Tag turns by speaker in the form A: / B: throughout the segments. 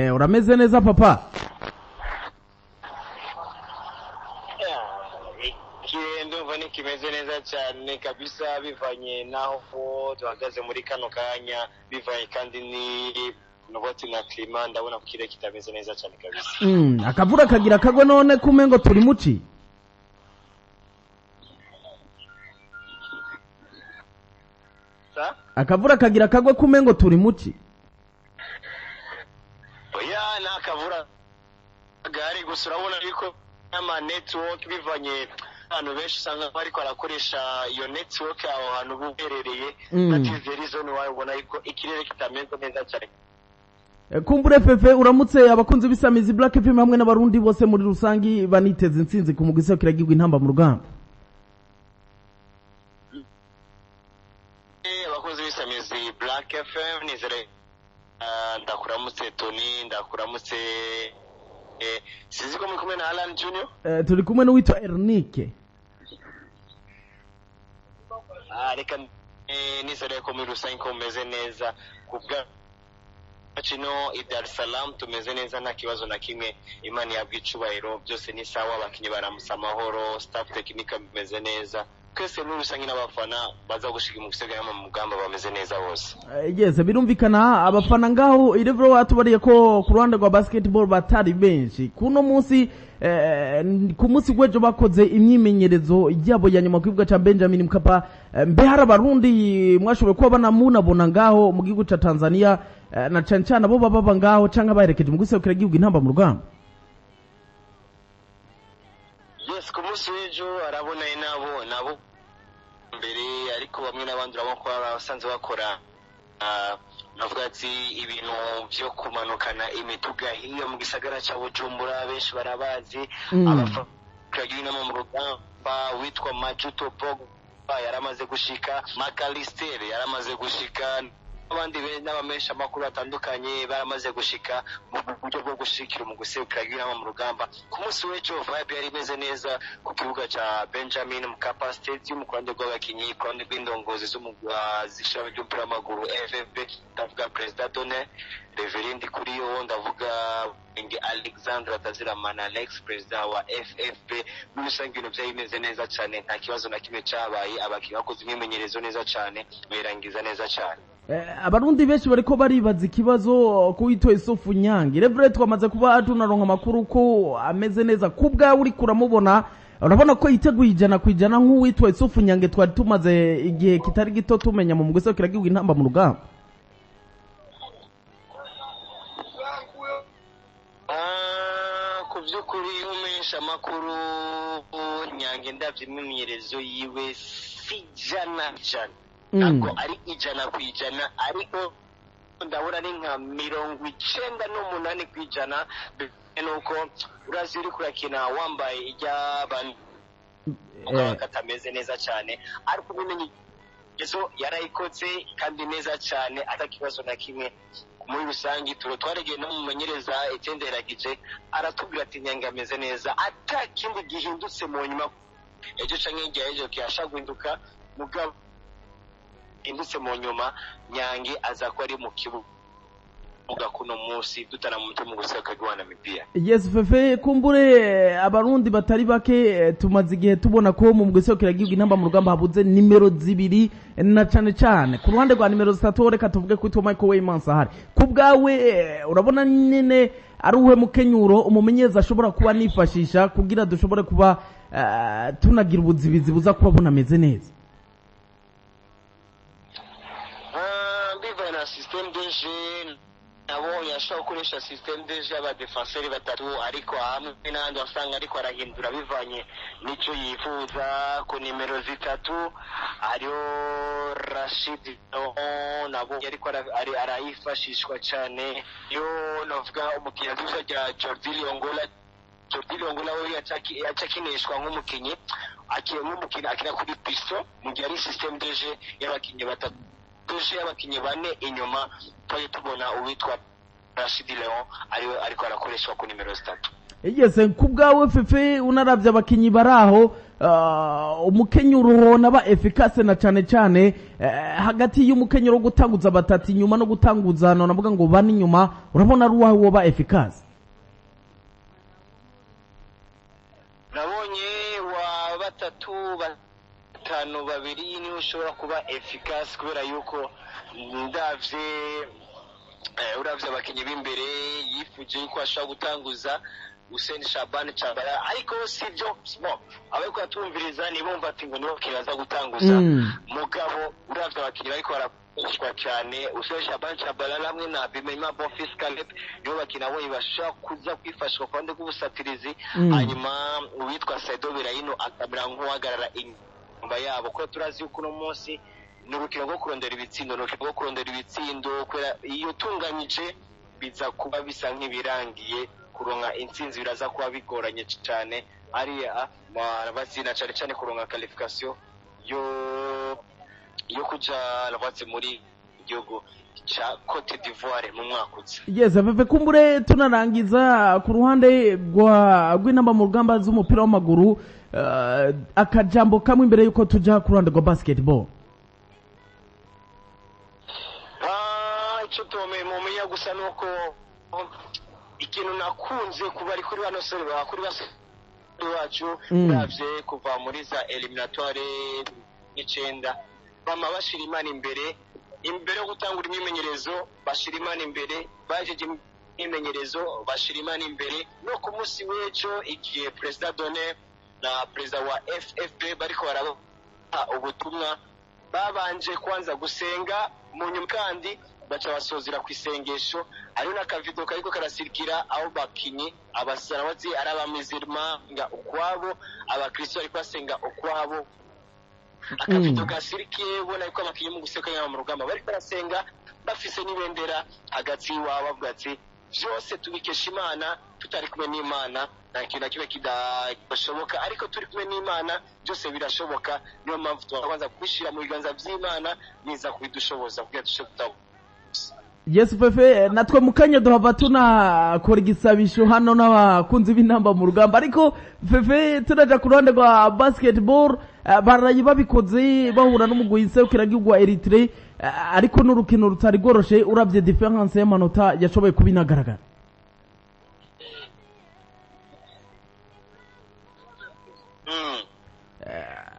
A: Urameze neza papa?
B: Ikirere ndumva nikimeze neza cyane kabisa, bivanye n'aho duhagaze muri kano kanya, bivanye kandi ni nubati na klima, ndabona ko ikirere kitameze neza cyane kabisa.
A: Akavura kagira kagwe none kumengo turi muci.
B: Sa?
A: Akavura kagira kagwe kumengo turi muci.
B: Oya, nta kavura gahari, gusa urabona yuko ama network, bivanye abantu benshi usanga bariko barakoresha iyo network aho hantu buherereye. That is the reason why ubona yuko ikirere kitameze neza cyane.
A: Kumbure Fefe, uramutse abakunzi b'isamizi Black FM hamwe n'abarundi bose muri rusangi baniteze intsinzi ku mugwi serukiragihugu Intamba mu Rugamba.
B: Abakozi b'isamizi Black FM, nizere, ndakuramutse Tony, ndakuramutse, sinzi ko muri kumwe na Alan Junior.
A: Turi kumwe n'uwitwa Ernike.
B: Reka nizere ko muri rusange ko mumeze neza. Ku bwacu ino i Dar es Salaam tumeze neza, nta kibazo na kimwe, Imana yabwa icubahiro, byose ni sawa, abakinyi baramutse amahoro, staff technique bimeze neza, twese muri rusange n'abafana baza gushika mu gusiganwa mu mugamba bameze neza bose.
A: Yes, birumvikana abafana ngaho irevro batubariye ko ku ruhande rwa basketball batari benshi kuno munsi. Ku munsi w'ejo bakoze imyimenyerezo yabo ya nyuma ku kibuga ca Benjamin Mkapa. Mbe hari abarundi mwashoboye kuba banamunabona ngaho mu gihugu ca Tanzania, na cane cane abo baba baba ngaho canke baherekeje mu guserukira igihugu Intamba mu Rugamba?
B: Yes, ku munsi w'ejo arabona nabo mbere, ariko bamwe n'abandi urabona ko basanzwe bakora, navuga ati ibintu byo kumanukana imiduga hiyo mu gisagara ca Bujumbura, benshi barabazi. Abafana mu rugamba, witwa Majuto Pogba yaramaze gushika, Macalister yaramaze gushika, n'abandi n'abamesha amakuru batandukanye baramaze gushika mu buryo bwo gushikira mu guserukira inama mu rugamba. Ku munsi w'ejo vibe yari imeze neza ku kibuga ca Benjamin Mkapa Stadium, ku ruhande rw'abakinyi, ku ruhande rw'indongozi z'ishami ry'umupira w'amaguru FFB, ndavuga Perezida Done Reverend Kuriyo, ndavuga Nge Alexandre Ataziramana Alex, perezida wa FFB. Muri rusange ibintu byari bimeze neza cyane, nta kibazo na kimwe cabaye, abakinyi bakoze imyimenyerezo neza cyane, bayirangiza neza cyane.
A: Abarundi benshi bariko baribaza ikibazo ku witwa Isufu Nyange. Revere, twamaze kuba tunaronka amakuru ko ameze neza. Ku bwawe uriko uramubona, urabona ko yiteguye 100% nk'uwitwa Isufu Nyange twari tumaze igihe kitari gito tumenya mu mugwi serukiragihugu Intamba mu Rugamba?
B: Ku by'ukuri umenyesha amakuru, Nyange ndabye imyimenyerezo yiwe si 100%. Ntabwo ari 100%, ariko ndabona ari nka 98%, nuko urazi uri kurakina wambaye ijya katameze neza cyane, ariko imyimenyerezo yarayikotse kandi neza cyane, atakibazo na kimwe. Muri rusange turo twaregeye no mumenyereza itenderagije, aratubwira ati Nyange ameze neza, ata kindi gihindutse mu nyuma ejo canke hirya y'ejo kiyasha guhinduka, mugabo hindutse mu nyuma Nyange aza ko ari mu kibuga kuno munsi dutana mu mutwe mu guseka rwa Namibia.
A: Yes, Fefe, kumbure abarundi batari bake, tumaze igihe tubona ko mu mugwi serukiragihugu Intamba mu Rugamba habuze nimero 2, na cane cane ku ruhande rwa nimero 3, reka tuvuge ko witwa Michael Waymans ahari. Ku bwawe, urabona nyene ari uwuhe mukenyuro umumenyereza ashobora kuba nifashisha kugira dushobore kuba tunagira ubuzibizi buza kuba bunameze neza?
B: Bivanye na système de jeu, nabonye ashobora gukoresha système de jeu y'abadefenseri batatu, ariko hamwe n'ahandi wasanga ariko arahindura bivanye n'icyo yifuza. Ku nimero 3 hariho Rashid, nabonye ariko arayifashishwa cyane, yo navuga umukinnyi aziza rya Jordi Liongola. Jordi Liongola we yaca akinishwa nk'umukinnyi akina kuri piston, mu gihe ari système de jeu y'abakinnyi batatu, de jeu y'abakinnyi bane inyuma, twari tubona uwitwa Rashid Leon ariwe ariko arakoreshwa ku nimero 3.
A: Yes, ku bwawe Fefe, unaravye abakinyi bari aho. umukenyuro naba efficace na cane cane hagati y'umukenyuro wo gutanguza batatu inyuma no gutanguza no navuga ngo bane inyuma, urabona ari uwawe woba efficace?
B: Nabonye wa batatu, batanu, babiri niwe ushobora kuba efficace, kubera yuko ndavye uravye abakinyi b'imbere yifuje yuko ashobora gutanguza Hussein Shaban Chabara, ariko sivyo. Bon, abariko batumviriza nibumva ati ngo nibo bakinyi gutanguza. Mugabo uravye abakinyi bariko barakoreshwa cyane, Hussein Shaban Chabara hamwe na Bimenyimana Bonfils Caleb nibo bakinyi abonye bashobora kuza kwifashishwa ku ruhande rw'ubusatirizi. Hanyuma uwitwa Saido Birahino akamera nk'uhagarara inyuma yabo, kuko turazi yuko uno munsi ni urukino rwo kurondera ibitsindo, ni urukino rwo kurondera ibitsindo, kubera iyo utunganyije biza kuba bisa nk'ibirangiye. Kuronka intsinzi biraza kuba bigoranye cyane ariya bazina, cyane cyane kuronka qualification yo kuja rwatsi muri igihugu ca Cote d'Ivoire mu mwaka uza.
A: Yes, Fefe, kumbure tunarangiza, ku ruhande rwa rw'intamba mu rugamba z'umupira w'amaguru, akajambo kamwe imbere yuko tuja ku ruhande rwa basketball.
B: Icyo mumenya gusa ni uko ikintu nakunze kuba ari kuri bano sore kuri basore bacu, uravye kuva muri za éliminatoires 9, bama bashira Imana imbere. Imbere yo gutangura imyimenyerezo bashira Imana imbere, bajeje imyimenyerezo bashira Imana imbere, no ku munsi w'ejo igihe perezida Done na perezida wa FFB bariko barabaha ubutumwa, babanje kwanza gusenga, mu nyuma kandi baca basozera ku isengesho. Hariho n'akavido kariko karasirikira aho bakinyi abasarawazi ari abamizirima nga ukwabo, abakristo bariko basenga ukwabo. Akavido gasirikiye ubona yuko abakinyi mu guseka mu rugamba bariko barasenga bafise n'ibendera hagati y'iwabo, bavuga ati byose tubikesha Imana, tutari kumwe n'Imana nta kintu na kimwe kidashoboka, ariko turi kumwe n'Imana byose birashoboka. Niyo mpamvu tubanza kubishyira mu biganza by'Imana, niza kubidushoboza kugira dushobore gutanga.
A: Yes, Fefe, natwe mukanya duhava tunakora igisabisho hano n'abakunzi b'intamba mu rugamba. Ariko Fefe, tunaja ku ruhande rwa basketball, baraye babikoze bahura n'umugwi nserukiragihugu wa Eritrea, ariko n'urukino rutari rworoshe uravye différence y'amanota yashoboye kuba inagaragara.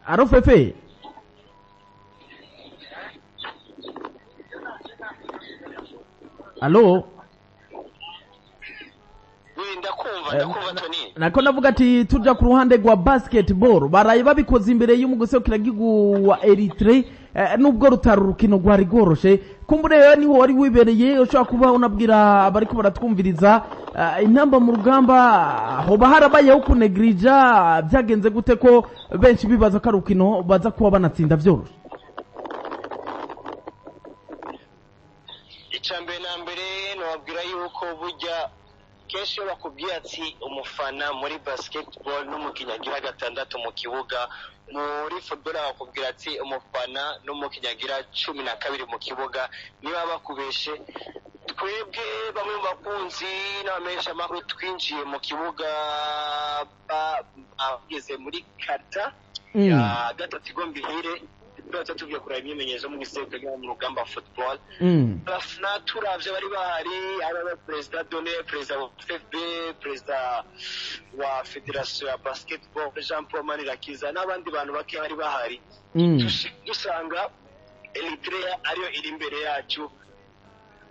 A: Aro Fefe? Alo?
B: Oui, ndakumva, ndakumva Tony.
A: Nako navuga ati tuja ku ruhande rwa basketball, baraye babikoze imbere y'umugwi serukiragihugu wa Eritrea, nubwo rutari urukino rwari rworoshe. Kumbure rero niho wari wibereye, ushobora kuba unabwira abariko baratwumviriza, intamba mu rugamba hoba harabayeho kunegrija? Byagenze gute ko benshi bibaza ko ari urukino baza kuba banatsinda vyoroshe?
B: Icya mbere na mbere nababwira yuko burya kenshi iyo bakubwiye ati umufana muri basketball n'umukinnyi agira gatandatu mu kibuga, muri football bakubwira ati umufana n'umukinnyi agira 12 mu kibuga, niba bakubeshe. Twebwe bamwe mu bakunzi n'abamenyesha amakuru twinjiye mu kibuga bageze muri quart ya gatatu igomba ihire, tuba tugiye kureba imyimenyerezo mu gisekuru mu rugamba football. Abafana turavye bari bahari, ari aba perezida Done, perezida wa FFB, perezida wa fédération ya basketball Jean Paul Manirakiza n'abandi bantu bake bari bahari. Dusanga Eritrea ariyo iri imbere yacu,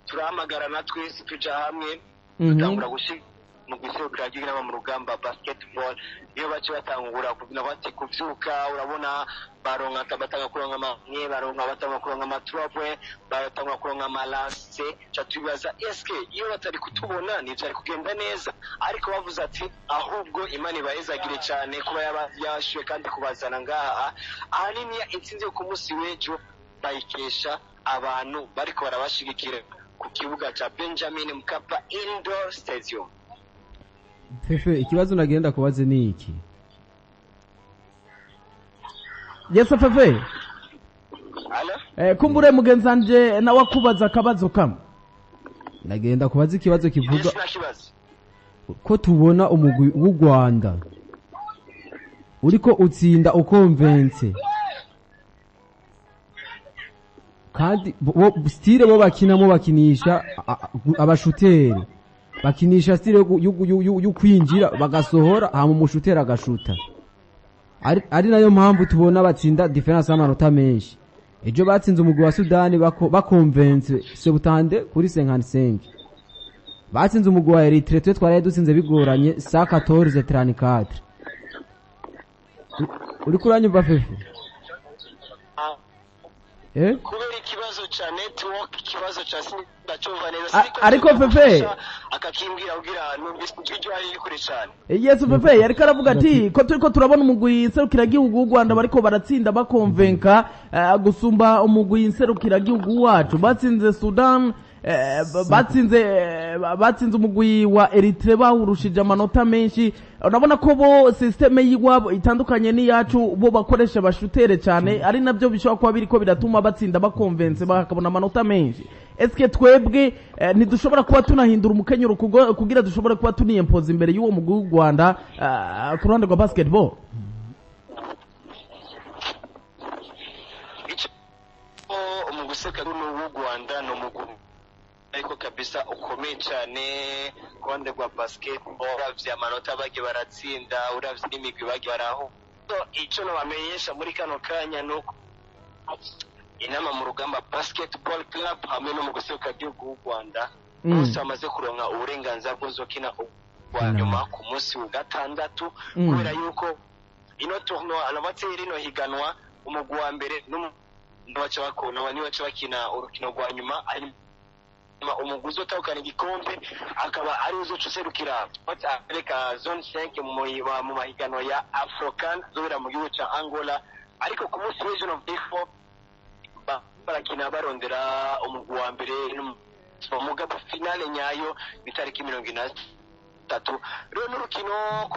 B: turahamagarana twese tuja hamwe, dutangura gushika mu giserukira ry'inama mu rugamba basketball. Iyo bace batangura kugira bati kuvyuka, urabona baronka, batanga kuronka amwe, baronka, batanga kuronka ama 3 points, batanga kuronka ama lancer. Ca tubibaza eske iyo batari kutubona ntivyari kugenda neza? Ariko bavuze ati ahubwo Imana ibahezagire cyane kuba yashuye kandi kubazana ngaha. Ahanini intsinzi yo ku munsi w'ejo bayikesha abantu bariko barabashigikira ku kibuga ca Benjamin Mkapa Indoor Stadium.
C: Fefe, ikibazo nagenda kubaze ni iki.
A: Yes, Fefe.
B: Alo?
A: Kumbure mugenzanje nawe akubaza akabazo kamwe.
C: Nagenda kubaza ikibazo kivuga
B: Yes, nta kibazo.
C: ko tubona umugwi w'u Rwanda Uriko utsinda ukonvense, kandi style bo bakinamo, bakinisha abashuteri, bakinisha style yo kwinjira bagasohora, hama umushuteri agashuta. Ari nayo mpamvu tubona batsinda différence y'amanota menshi. Ejo batsinze umugwi wa Sudani bakonvense 70 kuri 55. Batsinze umugwi wa Eritrea twe twaraye dutsinze bigoranye 114-34. Uriko uranyumva, Fefe? Eh?
B: Kubera ikibazo ca network, ikibazo ca sindacumva neza.
A: Ariko Fefe-
B: Akakimbwira kugira numvise ijwi ryari riri kure cane.
A: Yesu, Fefe yariko aravuga ati ko turiko turabona umugwi nserukiragihugu w'u Rwanda bariko baratsinda bakonvenka gusumba umugwi nserukiragihugu wacu. Batsinze Sudan, batsinze umugwi wa Eritrea bawurushije amanota menshi. Urabona ko bo système y'iwabo itandukanye n'iyacu, bo bakoresha bashutere cyane, ari nabyo bishobora kuba biriko biratuma batsinda bakonvense, bakabona amanota menshi. Eske twebwe ntidushobora kuba tunahindura umukenyero kugira dushobore kuba tuniyempoza imbere y'uwo mugwi w'u Rwanda ku ruhande rwa basketball?
B: Icyo mu guseka w'u Rwanda ni umugwi ariko kabisa ukomeye cyane ku ruhande rwa basketball. Uravye amanota bagiye baratsinda, uravye n'imigwi bagiye baraho. So, ico nobamenyesha muri kano kanya ni uko Intamba mu Rugamba Basketball Club hamwe no mu gihugu w'u Rwanda bose bamaze kuronka uburenganzira bw'uzokina wa nyuma ku munsi wa gatandatu, kubera yuko ino tournoi aramutse rino higanwa, umugwi wa mbere n'ubaca bakona nibaca bakina urukino rwa nyuma, hanyuma umugwi uzotahukana igikombe akaba ari uzoca userukira reka zone 5 mu mahiganwa ya Afrocan zobera mu gihugu ca Angola. Ariko ku munsi w'ejo no barakina barondera umugwi wa mbere mugabo finale nyayo ni tariki 43. Rero n'urukino.